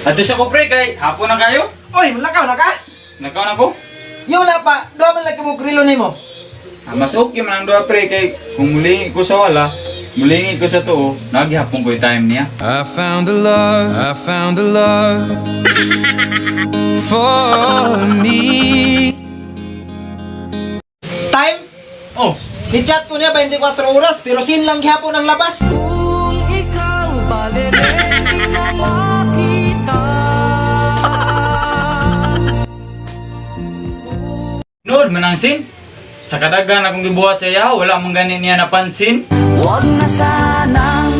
Adto sa ko, pre, kay hapon na kayo. Oy, malakaw na ka? Nakaw na ko. Yung na pa, doon man lang mo grilo nimo. Ah, mas okay man ang duha, pre, kay kung mulingi ko sa wala, mulingi ko sa tuo, nagihapon ko yung time niya. I found a love, I found a love for me. Time? Oh, Ni-chat ko niya 24 oras pero sin lang gihapon ang labas. Kung ikaw balere, di na makita. Nood man ang sin. Sa kadagan akong gibuhat sa iya, wala man gani niya napansin. Huwag na sanang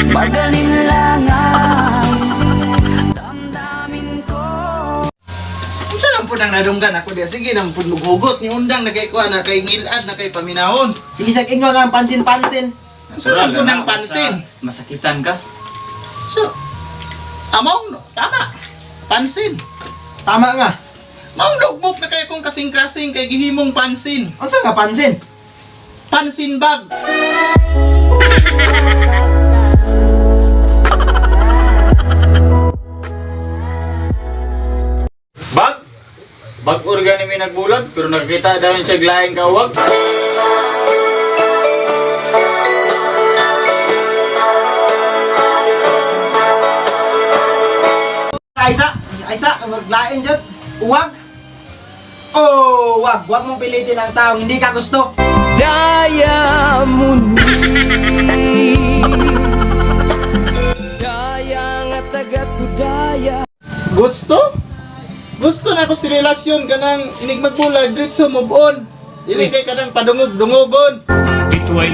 magalinlangan damdamin ko. Unsa lang pud ang nadunggan ako diya? Sige nang pud mughugot ni undang na kay kuha na kay ngilad na kay paminahon. Sige sa ingon ang pansin-pansin. Unsa lang pud ang pansin? Masakitan ka. So, among no, tama. Pansin. Tama nga. Maong dugbok na kay kong kasing-kasing kay gihimong pansin. Unsa nga pansin? Pansin bag. Bag? Bag organi may nagbulag, pero nakakita daw siya glaing kawag. Aysa, aysa, maglain jud. Uwag. Oh, wag, wag mong pilitin ang taong hindi ka gusto. Daya mo ni Daya nga taga tudaya. Gusto? Gusto na ako si relasyon kanang inig magbulag diretso move on. Dili kay kanang padungog-dungogon. Ito ay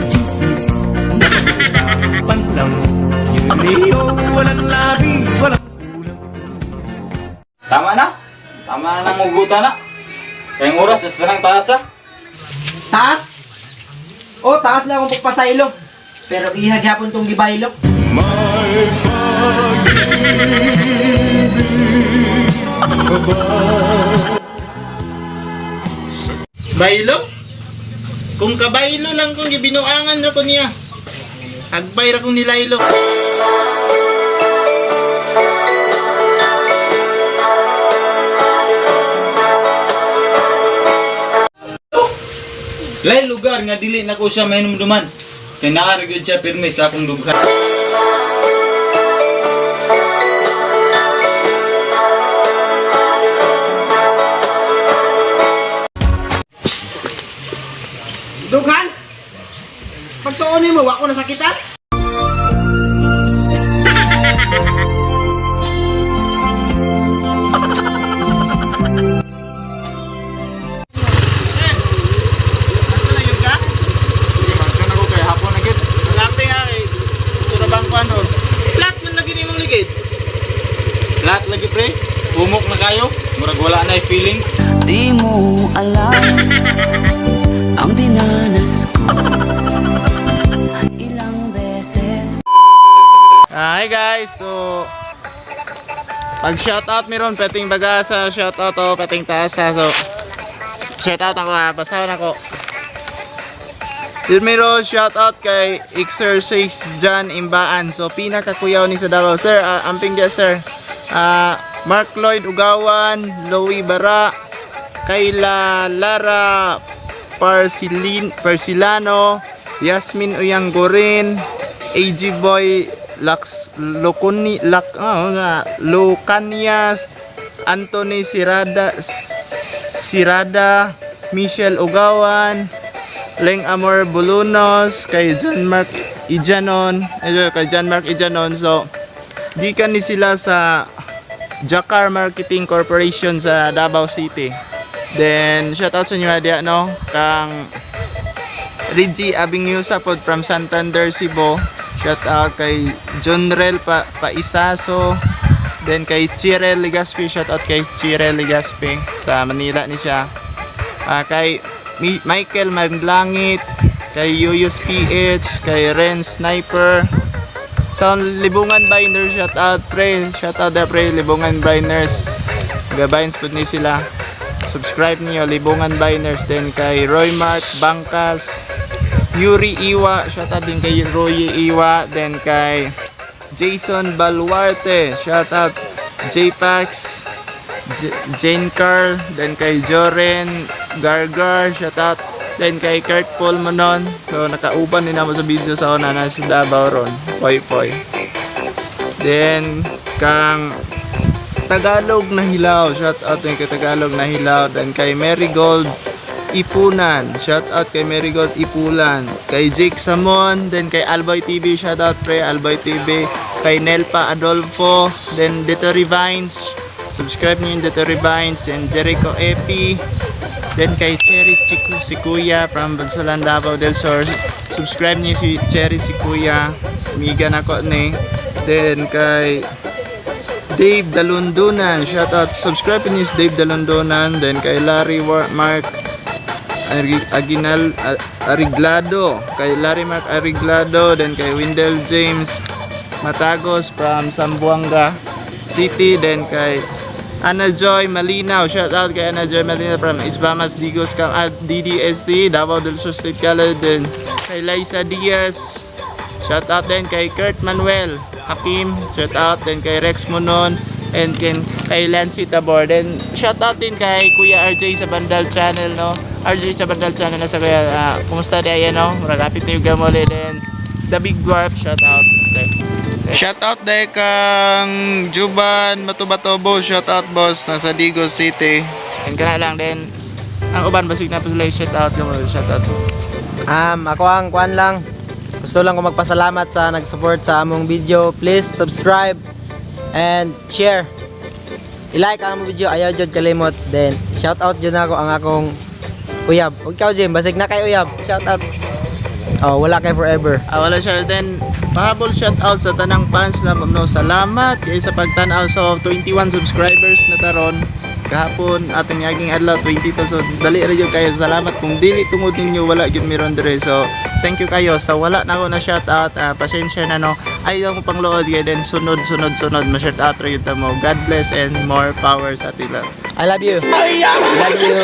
chismis. Napag-usapan lang. Yun walang labis, walang kulang. Tama na. Tama na nang ugutan na. Kayong oras, sa nang taas ah. Taas? Oh, taas na akong pagpasaylo. Pero ihag hapon tong gibaylo. Baylo? Kung kabaylo lang kung gibinuangan ra ko niya. Agbay ra kong nilaylo. Lay lugar nga dili na ko siya mainumduman. Kay naa ra gyud siya pirmi sa akong dughan. Dughan? Pagtuon nimo, wa ko nasakitan? Asa na yun ka? Sige, magsyon ako kay hapon na gyud. Malapit nga kay Surabang kuan ron. Flat man lagi nimong ligid. Lahat lagi, pre. Pumok na kayo. Murag wala na feelings. Di mo alam ang dinanas ko ilang beses. Hi guys, so pag shoutout meron peting bagasa, shoutout o peting tasa. So shoutout ako ha, basahon ako. Yun meron shoutout kay Exercise John Imbaan. So pinakakuyaw ni sa Davao. Sir, amping dia sir. Mark Lloyd Ugawan, Louie Bara, Kayla Lara Parsilin, Persilano, Yasmin Uyanggorin, AG Boy Lax Loconi Lak oh, nga, Lucanias, Anthony Sirada Sirada, Michelle Ugawan, Leng Amor Bulunos, kay John Mark Ijanon, eh, kay John Mark Ijanon. So, gikan ni sila sa Jakar Marketing Corporation sa Davao City. Then, shout out sa inyo diya, no? Kang Reggie Abingyusa pod from Santander, Cebu. Shout out kay John Rel pa Paisaso. Then kay Chirel Legaspi, shout out kay Chirel Legaspi sa Manila ni siya. Kay Michael Manlangit, kay Yuyus PH, kay Ren Sniper. Sa Libungan Binders, shout out pre, shout out da pre, Libungan Binders. Gabayin pud ni sila. Subscribe niyo Libungan Binders, then kay Roy Mart Bangkas, Yuri Iwa, shout out din kay Roy Iwa, then kay Jason Baluarte, shout out JPax, Jane Carl, then kay Joren Gargar, shout out. Then kay Kurt Paul Manon. So nakauban din namo sa video sa una na sa Davao ron. Poy poy. Then kang Tagalog na Hilaw, shout out din kay Tagalog na Hilaw. Then kay Marigold Ipunan, shout out kay Marigold Ipulan. Kay Jake Samon, then kay Alboy TV, shout out pre Alboy TV. Kay Nelpa Adolfo, then Detory Vines, subscribe niyo yung Detory Vines, then Jericho Epi, then kay Cherry Chiku Sikuya from Bansalan, Davao del Sur. Subscribe niyo si Cherry Sikuya. Miga na ko ni. Then kay Dave Dalundunan, shout out. Subscribe niyo si Dave Dalundunan. Then kay Larry Mark Aguinal Ariglado, kay Larry Mark Ariglado, then kay Wendell James Matagos from Zamboanga City, then kay Ana Joy Malinaw, shout out kay Ana Joy Malinaw from Isbamas Digos at DDSC, Davao del Sur State College, then kay Liza Diaz, shout out din kay Kurt Manuel Hakim, shout out din kay Rex Monon, and kay Lancy Tabor. Then shout out din kay Kuya RJ sa Bandal Channel, no? RJ sa Bandal Channel na sa kuya, kumusta di ayan, no? Murag hapit na yung gamole. Then The Big Dwarf, shout out. Then, shout out dahil kang Juban Matubatobo, shout out boss, nasa Digos City. And kana lang din, ang uban basig na po sila shout out, yung shout out. Ako ang kuan lang. Gusto lang ko magpasalamat sa nag-support sa among video. Please subscribe and share. I-like ang among video, ayaw jud kalimot. Then shout out jud nako ang akong uyab. Ug ikaw, Jim, basig na kay uyab. Shout out. Oh, wala kay forever. Ah, wala siya. Then, pahabol shout out sa tanang fans na no, salamat kay sa pagtan-aw. So, 21 subscribers na taron. Kahapon, atong yaging adlaw, 22. So, dali ra jud kayo. Salamat. Kung dili tungod ninyo, wala gyud meron dire. So, thank you kayo. Sa wala na ako na shout out, pasensya na, no. Ayaw mo pang lood kay then sunod, sunod, sunod, ma-shout out ra gyud ta mo. God bless and more power sa ating lahat. I love you. I love you.